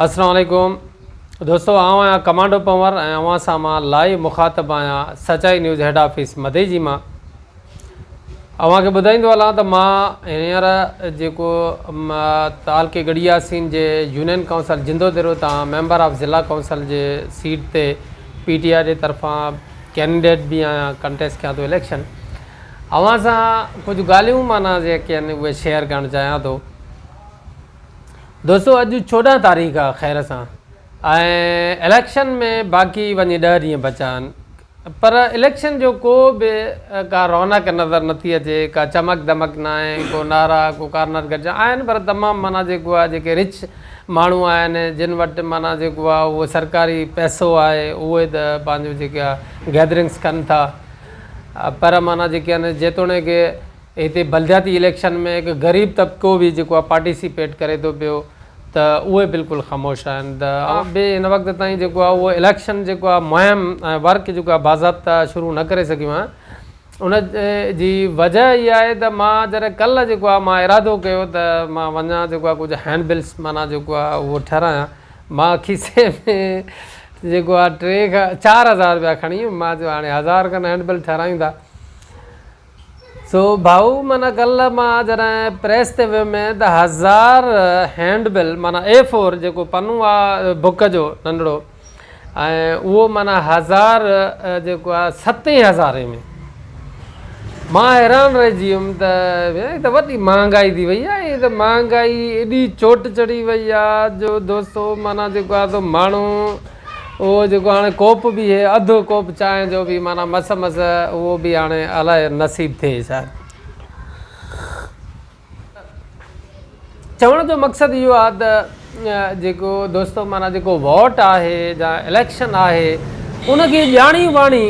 السلام عليڪم دوستو آئون آهيان ڪمانڊو پنور ۽ اوهان سان مان لائيو مخاطب آهيان سچائي نيوز هيڊ آفيس مديجي مان اوهان کي ٻڌائيندو هلان ته مان هينئر جيڪو تعلقي ڳڙهي ياسين جي يونين ڪائونسل جندو ديرو تان ميمبر آف ضلع ڪائونسل جي سيٽ تي پي ٽي آء جي طرفان ڪينڊيڊيٽ به آهيان ڪنٽيسٽ ڪيان ٿو اليڪشن اوهان سان ڪجهه ڳالهيون معنيٰ جيڪي آهن اهي شيئر ڪرڻ چاهيان ٿو دوستو اڄ 14 تاريخ آ خير سان ۽ اليڪشن ۾ باقي وڃي 10 ڏينهن بچا آهن پر اليڪشن جو ڪو به ڪا رونق نظر نٿي اچي ڪا چمڪ دمڪ ناهي ڪو نعرا ڪو ڪارنر گڏجا آهن پر تمام معنيٰ جيڪو آهي جيڪي رچ ماڻهو آهن جن وٽ معنيٰ جيڪو آهي اهو سرڪاري پئسو آهي اهي ته پنهنجو جيڪي آهي گيدرنگس ڪن ٿا پر معنيٰ جيڪي آهن جيتوڻيڪ هتي بلدياتي اليڪشن ۾ هڪ غريب طبقو به جيڪو آهي پارٽيسيپيٽ ڪري ٿو پيو ته اهي بلڪل خاموش آهن ته به هن وقت تائين جيڪو آهي اهو اليڪشن جيڪو آهي مهم ۽ ورڪ جيڪو آهي باضابطه شروع نه ڪري سگهيو آهيان ان جي وجه اها آهي ته مان جڏهن ڪلهه جيڪو آهي مان ارادو ڪيو ته مان وڃان جيڪو آهي ڪجهه هينڊ بلس معنيٰ جيڪو آهي اهو ٺهرايان مان کيسي ۾ جيڪو آهي ٽي کان 4000 روپيا کڻي ويم مان چيو هاڻي 1000 کن هينڊ بل ٺهرايون ٿا سو ڀائو معنيٰ ڪلهه مان جڏهن پريس تي ويم ته 1000 هينڊ بل معنيٰ اي فور جيڪو پنو آ بڪ جو ننڍڙو ۽ اهو معنيٰ 1000 جيڪو آ ستين هزارين ۾ مان حيران رهجي ويم ته هي ته وڏي مهانگائي ٿي وئي آ هي ته مهانگائي ايڏي چوٽ چڙهي وئي آ جو دوستو معنيٰ جيڪو آ سو ماڻهو اهو جيڪو هاڻي ڪوپ به هي اڌ ڪوپ چانهه جو به معنيٰ مس مس اهو به هاڻي الائي نصيب ٿئي شايد. چوڻ جو مقصد اهو آهي ته جيڪو دوستو معنيٰ جيڪو ووٽ آهي يا اليڪشن آهي ان کي ڄاڻي واڻي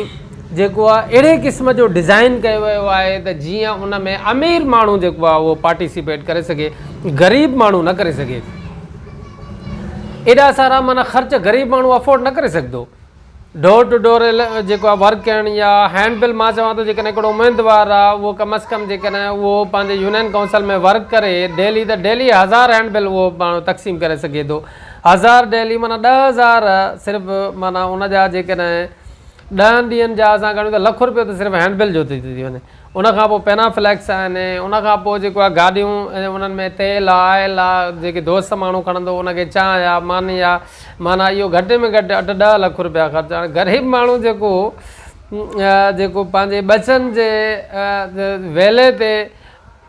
جيڪو آهي اهڙي قسم جو ڊزائن ڪيو ويو آهي ته جيئن ان ۾ امير ماڻهو جيڪو آهي اهو پارٽيسپيٽ ڪري سگهي غريب ماڻهو نه ڪري سگهي. ايڏا سارا معنيٰ خرچ غريب ماڻهو افورڊ نه ڪري سگهندو. ڊور ٽو ڊور جيڪو آهي ورڪ ڪرڻ يا هينڊ بل مان چوان ٿو جيڪڏهن هڪڙو اميدوار آهي اهو ڪم از ڪم جيڪڏهن اهو پنهنجي يونين ڪائونسل ۾ ورڪ ڪري ڊيلي ته ڊيلي 1000 هينڊ بل اهو ماڻهو تقسيم ڪري سگهي ٿو. 1000 ڊيلي معنيٰ 10,000 صرف معنيٰ ان جا جيڪڏهن ڏهن ڏينهن جا اسان ڳڻيون ته لک روپيو ته صرف هينڊ بل جو ٿي ٿي وڃي. ان کان پوء پينا فليڪس آهن، ان کان پوء جيڪو آهي گاڏيون ۽ انهن ۾ تيل آ، آئل آ، جيڪي دوست ماڻهو کڻندو ان کي چانهه آ، ماني آ، معنيٰ اهو گهٽ ۾ گهٽ اٺ ڏهه لک روپيا خرچ. هاڻي غريب ماڻهو جيڪو جيڪو پنهنجي ٻچن جي ويلي تي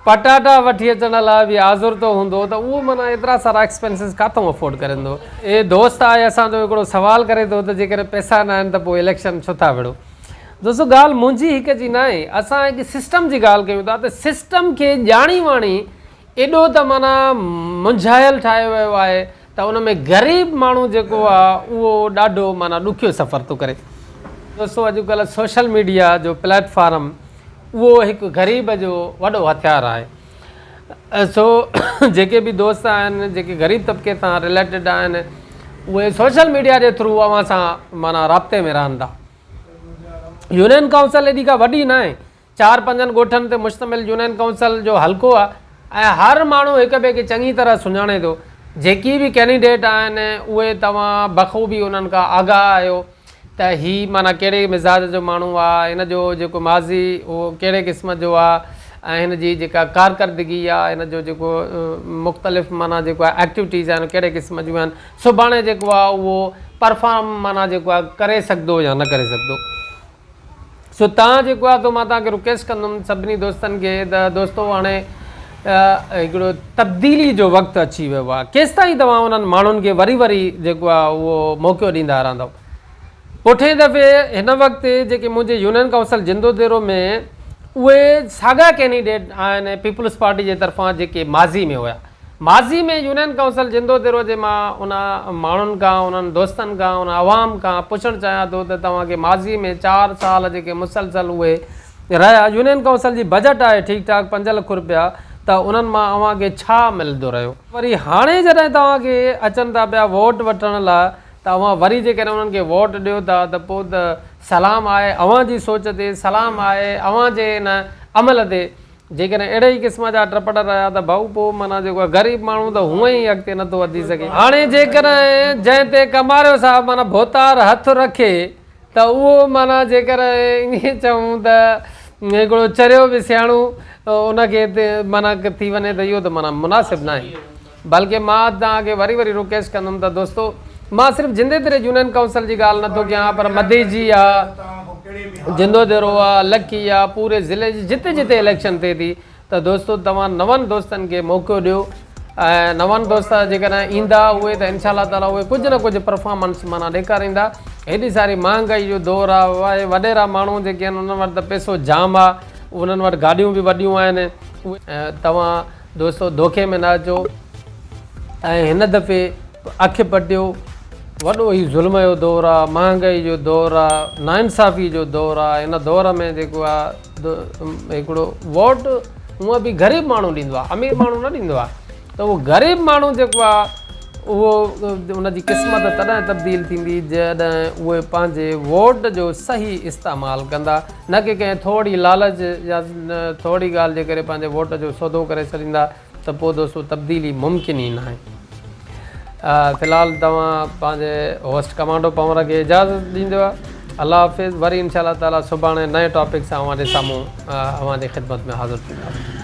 پٽاٽا وٺي اچڻ لاء به آزردو هوندو ته اهو معنيٰ ايترا سارا ايڪسپينسز ڪاٿئون افورڊ ڪريندو. اي دوست آهي اسان جو هڪڙو سوال ڪري ٿو ته جيڪڏهن پئسا نه آهن ته پوء اليڪشن ڇو ٿا وڙهو؟ دوستو ڳالهه منهنجي هڪ جي ناهي اسان هڪ سسٽم جي ڳالهه ڪيون ٿا ته سسٽم کي ڄاڻي واڻي ايڏو ته معنيٰ منجهايل ٺاهيو ويو آهي ته ان ۾ غريب ماڻهو جيڪو آهي اهو ڏاڍو معنيٰ ڏکيو سفر ٿو ڪري. دوستو اڄڪلهه سوشل ميڊيا جو پليٽ فارم اهو هڪ غريب جو وڏو هٿيار آهي سو جيڪي به دوست آهن جيڪي غريب طبقي سان رليٽيڊ آهن اهي سوشل ميڊيا جي ٿرو اوهان سان معنيٰ رابطي ۾ رهن ٿا. يونين ڪائونسل ايڏي ڪا وڏي ناهي، چار پنجن ڳوٺن تي مشتمل يونين ڪائونسل جو حلقو آهي ۽ هر ماڻهو هڪ ٻئي کي چڱي طرح سڃاڻي ٿو. جيڪي به ڪينڊيڊيٽ آهن اهي توهان بخوبي انهن کان آگاهه آهيو ته هي معنيٰ ڪهڙي مزاج جو ماڻهو آهي، هن جو جيڪو ماضي اهو ڪهڙي قسم جو آهي ۽ هن جي جيڪا ڪارڪردگي آهي، هن جو جيڪو مختلف معنيٰ جيڪو آهي ايڪٽيوٽيز آهن ڪهڙي قسم جون آهن. سڀاڻي جيڪو آ اهو پرفارم معنيٰ جيڪو آ ڪري سگهندو يا نه ڪري سگهندو سو تان جيڪو آ تو مان تان کي رڪويسٽ ڪندم سڀني دوستن کي ته دوستو هاڻي هڪڙو تبديلي جو وقت اچي ويو آ ڪيستائين توهان انهن ماڻهن کي وري وري جيڪو آ اهو موقعو ڏيندا رهندو پٺئين دفعي هن وقت جيڪي منهنجي يونين ڪائونسل جندو ديرو ۾ اهي ساڳا ڪينڊيڊيٽ آهن پيپلز پارٽي جي طرفان جيڪي ماضي ۾ هيا ماضي ۾ يونين ڪائونسل جندو ديرو جي مان ان ماڻهن کان انهن دوستن کان ان عوام کان پڇڻ چاهيان ٿو ته توهان کي ماضي ۾ 4 سال جيڪي مسلسل اهي رهيا يونين ڪائونسل جي بجيٽ آهي ٺيڪ ٺاڪ 5 لک روپيا ته انهن مان اوهان کي ڇا ملندو رهيو؟ وري هاڻي جڏهن توهان کي اچن ٿا پيا ووٽ وٺڻ لاء ته اوهان وري جيڪڏهن انهن کي ووٽ ڏيو ٿا ته پوء ته سلام آهي اوهان جي سوچ تي سلام آهي اوهان جي ان عمل تي. جيڪڏهن اهڙي ئي قسم جا ٽپڙ رهيا ته ڀائو پوء معنيٰ جيڪو آهي غريب ماڻهو ته هونئن ئي اڳتي نٿو وڌي سگهي. هاڻي جيڪڏهن جنهن تي ڪماريو صاحب معنيٰ ڀوتار هٿ رکي ته اهو معنيٰ جيڪڏهن ائين چئون ته هڪڙو چريو به سياڻو ان کي معنيٰ ٿي وڃي ته اهو ته معنيٰ مناسب ناهي. بلڪه مان توهان کي وري وري رڪويسٽ ڪندم ته دوستو مان صرف جندي دري يونين ڪائونسل جي ڳالهه نٿو ڪيان پر مديجي آ جندو درو آ لکي آ پوري ضلعي جي جتي جتي اليڪشن ٿئي ٿي ته دوستو توهان نون دوستن کي موقعو ڏيو ۽ نون دوست جيڪڏهن ايندا اهي ته انشاء الله تعالي اهي ڪجهه نه ڪجهه پرفارمنس معنيٰ ڏيکاريندا هيڏي ساري مهانگائي جو دور آ وڏيرا ماڻهو جيڪي آهن انهن وٽ ته پئسو جام آ انهن وٽ گاڏيون به وڏيون آهن توهان دوستو دوکي ۾ نه اچو ۽ هن دفعي اک پٽيو وڏو هي ظلم جو دور آ مهانگائي جو دور آ ناانصافي جو دور آ هن دور ۾ جيڪو آ هڪڙو ووٽ هونء به غريب ماڻهو ڏيندو آ امير ماڻهو نه ڏيندو آ ته اهو غريب ماڻهو جيڪو آ اهو ان جي قسمت تڏهن تبديل ٿيندي جڏهن اهي پنهنجي ووٽ جو صحيح استعمال ڪندا نه ڪي ڪنهن ٿورڙي لالچ يا ٿورڙي ڳالهه جي ڪري پنهنجي ووٽ جو سودو ڪري ڇڏيندا ته پوء دوستو تبديلي ممڪن ئي ناهي. في الحال توهان پنهنجي هوسٽ ڪمانڊو پنور کي اجازت ڏيندو الله حافظ وري انشاء الله تعالي سڀاڻي نئين ٽاپڪ سان اوهان جي سامهون اوهان جي خدمت ۾ حاضر ٿينداسين.